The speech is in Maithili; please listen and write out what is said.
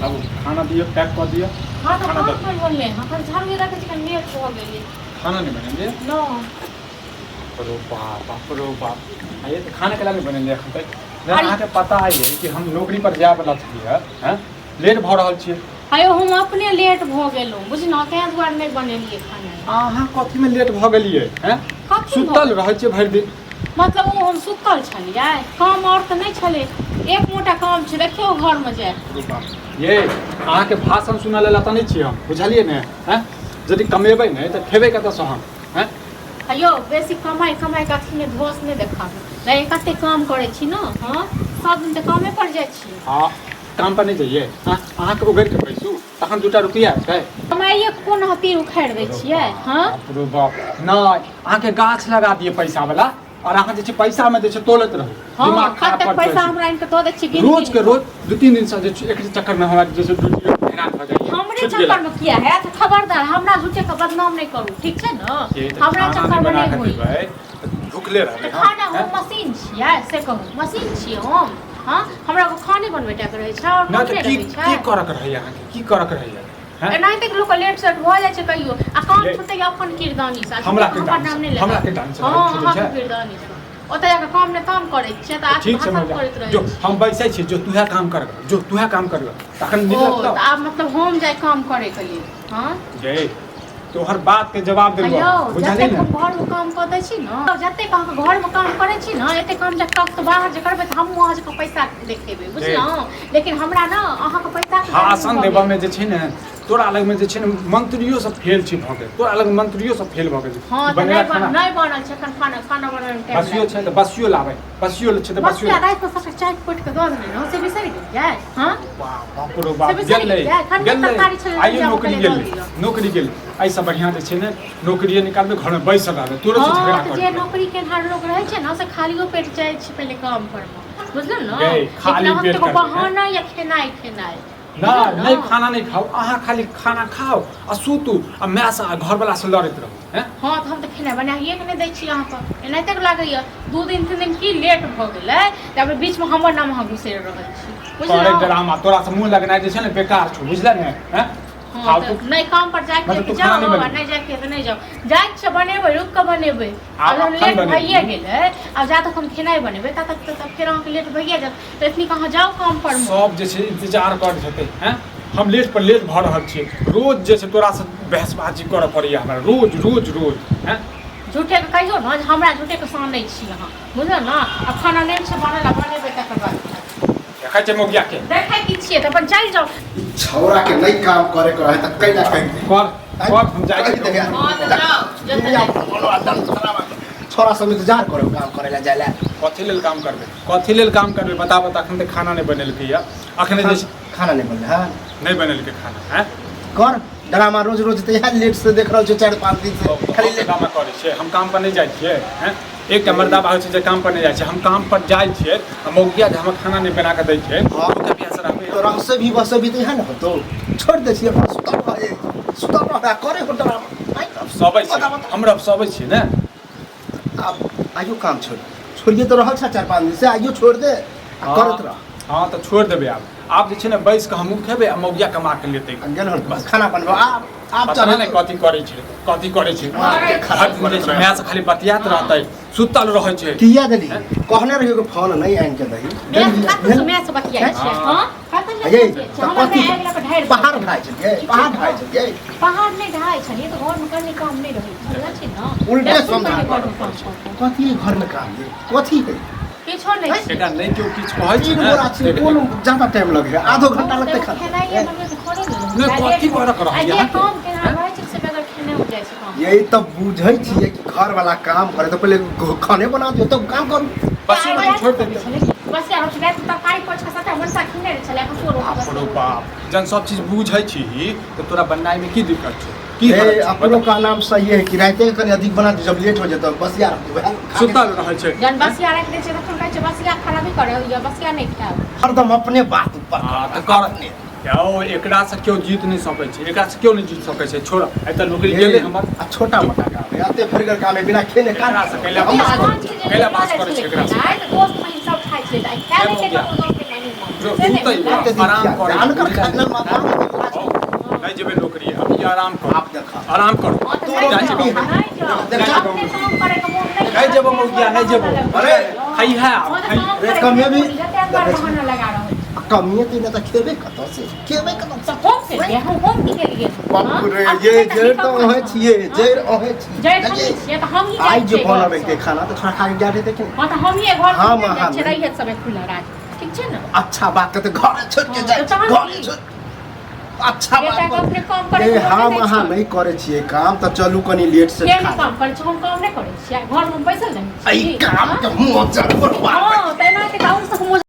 आबू खाना दिअ, पैक कऽ दिअ। हँ तऽ खाना कहाँ दऽ दिअ। खाना बनलै हँ? एखन झाड़ू देखै छी, कनि लेट भऽ गेलै। खाना नहि बनेलियै? नहि। रो बाप, बाप रो बाप, आ ये तऽ खाना केला नहि बनेलियै एखन तक नहि? अरे- अहाँके पता अइ कि हम नौकरी पर जाय वाला छलियै हँ, लेट भऽ रहल छियै। अयो, हम अपने लेट भऽ गेलहुँ बुझलहुँ, ताहि दुआरे नहि बनेलियै खाना। अहाँ कथीमे लेट भऽ गेलियै हँ? कथी भऽ- सुतल रहै छियै भरि दिन। मतलब ओ हम सुतल छलियै? काम आओर तऽ नहि छलै, एक मोटा काम छै, देखियौ घरमे जाय। रो बाप, ये अहाँके भाषण सुनऽ लेल एतऽ नहि छियै हम, बुझलियै ने? हँ, यदि कमेबै नहि तऽ खेबै कतऽसँ हम? हँ। अयो, बेसी कमाइ कमाइ के अथी नहि, धोस नहि देखाबू। नहीं, कते काम करै छी ने। हँ, सब दिन तऽ कामे पर जाइ छी। हँ, काम पर नहि जइयै? हँ, अहाँके उगड़ि कऽ बैसू तखन दूटा रुपैआ छै। कमाइए कोन अहाँ तीर उखाड़ि दै छियै? हँ। बाप रो बाप, नहि, अहाँके गाछ लगा दिअ पैसा वाला और अहाँ जे छै पैसामे जे छै तोलैत रहू। हँ। दिमाग खराब कतेक कर पैसा छै। हमरा आनि कऽ दऽ दै छी गिन रोज गिन के कऽ। रोज 2-3 दिन से जे छै एकरे चक्कर में हमरा जे छै ड्यूटी हैरान भऽ जाइए। हमरे छुटि गेला। चक्कर में किया हैत? खबरदार, हमरा झूठे के बदनाम नहि करू, ठीक छै ने? ये तऽ हमरा खाना चक्कर नहि में बना नहि कऽ होई। देबै तऽ भुखले रहबै। तऽ हम खाना हम हैं? मशीन छियै से कहू? मशीन छियै हम? हँ, हमरा एगो खाने बनबै टा के रहै छै आओर नहि काम तऽ नहि की रहै की छै? करऽ के रहैए अहाँके? की करऽ के रहैए हैं? एनाहिते लोक लेट सेट भऽ जाइ छै कहियो आ काम ये। छूटै अपन किरदानी से। हमरा हमर किरदानी नाम से- नहि लेबै। हमरा किरदानी से हँ, छूटै अहाँके छै? किरदानी से। ओतऽ जाकऽ काम ने काम करै छियै तऽ ठीक छै भाषण मौजा करैत रहै जो छी। हम बैसै छी, जो तूहे काम कर, जो तूहे काम कर, तखन ओ निकलत तऽ तऽ आब मतलब हम जाइ काम करैके लेल? हँ। गे, तोहर बात के जवाब देलबो। यौ, बुझलही जतेक ने? हम घरमे काम कऽ दै छी ने, जतेक अहाँके घरमे काम करै छी ने, एतेक काम जब तक बाहर जे करबै तऽ हमहूँ अहाँ जकाँ पैसा देखेबै, बुझलहुँ? लेकिन हमरा ने अहाँके पैसा भाषण देबऽ में जे छै ने, तोरा लग में जे छै ने मंत्रियो सब फेल छै भऽ गेल। तोरा लग मंत्रियो सब फेल भऽ गेल। हँ, तऽ बनेला नहि खाना नहि बनल छै एखन खाना, खाना बनबै मे टाइम बसियो छै तऽ बसियो लाबै, बसियो छै तऽ बसियो। बसिया राति कऽ सबटा चाटि पुटि कऽ दऽ देने रहौं, से बिसरि गेलियै? हँ। बाप रो बाप। से बिसरि गेलै गेलियै? एखन गेलै। तरकारी छलै, आइयो जाउ नौकरी पहिले दऽ गेलै। दिअ। नौकरी गेलै। एहिसँ बढ़िआँ जे छै ने नौकरिए निकालबै, घरमे बैसल रहबै, तोरो से झगड़ा हँ, तऽ जे कर। नौकरी केनहार लोक रहै छै ने, से खालियो पेट जाइ छै पहिले काम पर मे, बुझलहुँ ने? गै, लेकिन खाली अहाँके पेट तऽ एगो करबै, हैं? बहाना या खेनाइ खेनाइ। नहि नहि, खाना नहि खाउ अहाँ, खाली खाना खाउ आ सुतू आ मायसँ आ घरवलासँ लड़ैत रहू, हैं? हँ, तऽ हम तऽ खेनाइ बनाइए के नहि दै छी अहाँके, एनाहिते लागैए। 2 दिन 3 दिन की लेट भऽ गेलै तऽ बीचमे हमर नाम अहाँ घुसरि रहल छी। करे बुझलहुँ? ड्रामा। तोरा से मुँह लगनाइ जे छै ने बेकार छौ, बुझले ने? हैं? हँ। फालतू। तऽ नहि काम पर जाइके मतलब तऽ तू खाना जाउ नहि आ बनेबही? नहि जाइके तऽ नहि जाउ। जाइके छै बनेबै, रुकि कऽ बनेबै। आब आब जहन अखन लेट बनेबही? भइए गेलै, आब जा तक हम खेनाइ बनेबै ता तक तऽ फेर अहाँके लेट भइए जायत, तऽ एखनी अहाँ जाउ काम पर मे। सब जे छै इंतजार करैत हेतै, हैं? हम लेट पर लेट भऽ रहल छियै रोज, जे छै तोरासँ बहसबाजी करऽ पड़ैया हमरा रोज रोज रोज, हैं? झूठेके कहियौ ने जे हमरा झूठेके सानै छी अहाँ, बुझलहुँ ने? आ खाना नहि छै बनल, आ बनेबै तकर बाद खायब। देखै छै मौगिया के। देखै की छियै? तऽ अपन चलि जाउ। छौड़ा के नहीं काम करे के रहे त कैला कहि दे। कर कर, हम जाइ कहि छी। दे। हँ, तऽ जाउ जतऽ जाइ। छोरा सब इंतजार करो काम करे ला जाय ला। कथी लेल काम करबै? कथी लेल काम करबै, बता बता। अखन तक खाना नहि बनेलकै या अखने जे छै- खाना नहीं बनले? हाँ। नहि बनेलकै खाना, हैं? कर ड्रामा रोज रोज तऽ इएह लेट से देख रहल छियै 4-5 दिन से खाली हम लेट। ड्रामा करै छियै? हम काम पर नहि जाइ छियै, हैं? एकटा मर्दाबा होइ छै जे काम पर नहि जाइ छै। हम काम पर जाइ छियै आ मौगिया जे हमर खाना नहि बना कऽ दै छै। हाँ। ओकर बियाह से रहबै तो रहसे भी बसे भी तऽ इएह ने होतो। छोड़ि दै छियै, अपन सुतल रहे, सुतल रह, करे हो ड्रामा। आइ हम? सबै बता, छियै। बता। हमरा सबै छियै ने। आब आइयो काम छोड़ छोड़िए तऽ रहल छै 4-5 दिन से, आइयो छोड़ दे आ करैत रह। हँ, तऽ छोड़ि देबै आब। आब जे छै ने बैस कऽ हमहूँ खेबै आ मौगिया कमा के लेतै। आ गेल हन बस खाना बनबो आब आब। पता नहि कथी करै छै, कथी करै छै। हर दिन जे छै माय से खाली बतियात रहतै, सुतल रहै छै। किया देली? कहने रहियो कि फोन नहि आनि के दही। मैं से बतियाइ छियै? हँ, कतऽ ये बतियाइ छियै? तऽ हमरा कथी माय आबि गेला पर ढारि पहाड़ ढाइ छलियै? पहाड़ ढाइ छलियै? पहाड़ नहि ढाइ छलियै, तऽ घरमे कनि काम नहि रहै छै, छै ने? उल्टे देखू समझा कनि करऽ घरमे काम कऽ। कथी घर में काम है? कथी है? किछो नहि छै। एकरा नहि केओ किछु कहै छै तीन ने। गोरा छै, कोन ज्यादा टाइम लगे है? आधो घंटा लगतै खाना। खेनाइए बनबै तऽ थोड़े ने नहि, कथी करऽ के रहै आ जे अहाँके? काम केना रहै छै से बगैर खेने हो जाइ छै काम। यही तब बुझै छियै कि घर वाला काम करे तऽ पहिले खाने बना दियौ तब काम करू। बस छोड़ि देतै। बस यार, राति तरकारी पोछ कऽ सबटा मनसा खेने रहै छलै, हँसुआ रोटी बाप बस। रो बाप, जहन सब चीज बुझै छी तऽ तोरा बननाइमे की दिक्कत छौ? की ए हरज छौ? अपनो का नाम सही है कि राते के कनि अधिक बना दियौ, जब लेट हो जेतै बस यार वएह खा के- सुतल रहै छै। जहन बसिया राखि दै छै तखन कहै छै बसिया खराबी करे या बसिया नहि खायब। हरदम अपने बात ऊपर। हँ तऽ कर यौ, एकरा से केओ जीत नहि सकै छै, एकरा से केओ नहि जीत सकै छै। छोड़, एतऽ नौकरी गेलै हमर। आ छोटा मोटा काम है, एते फरिगर काम है, बिना खेने काम एकरा से कैला हम बात साँझ के जे कैला बात करै छै एकरा से? आइ तऽ दोस्त महिन सब खाइ छलै, तऽ आइ खाय लै छै हो गया। ककरो दोस्त महिन। जो से नहि सुतै भेलै। कते दिन आराम किया? करै। अनकर खाना नहि जेबै नौकरी, अभी आराम कर। आप देखा। आराम करू। हँ, तऽ तोरो नहि जाइ छी जाउ, गाँव। नहि जाउ। देखा। अपने काम करैके मोन नहि नहि जेबो मौगिया, नहि जेबो। अरे, खैहा हँ, तऽ काम रे, करैके कमे भी- मोन जते अंदर बहाना लगा रहल छी। कमिए तीने तऽ खेबे कतऽ से, खेबे कतऽ तऽ हम केलियै, हम की केलियै? बाप हँ? रे, अपने ये तऽ जड़ निकम तऽ अहें छी। छियै, हँ? जड़ अहें छियै। जड़ि हमही छियै तऽ हमही आइ जाइ जे छियै बनल घरसँ। रहतै खाना तऽ छोड़ा खा के गेल हेतै कि नहि? हँ तऽ हमही घर हम जाइ अहाँ छियै, नहि। रहियै समय खुला राज, ठीक छै ने? अच्छा बात कहते घरे छोड़ के हँ, जाइ तऽ तहन घरे की? छोड़ अच्छा बेटा बात के अपने काम करै ए के हम मोन अहाँ नहि नहि करै छियै काम तऽ चलू कनि लेट से छै। खा किया नहि काम करै छी? हम काम नहि करै छियै, घरमे हम बैसल रहै एहि छी। काम के मोजर पर हँ, तऽ एना हेतै तऽ अहूँ सबके मोजर।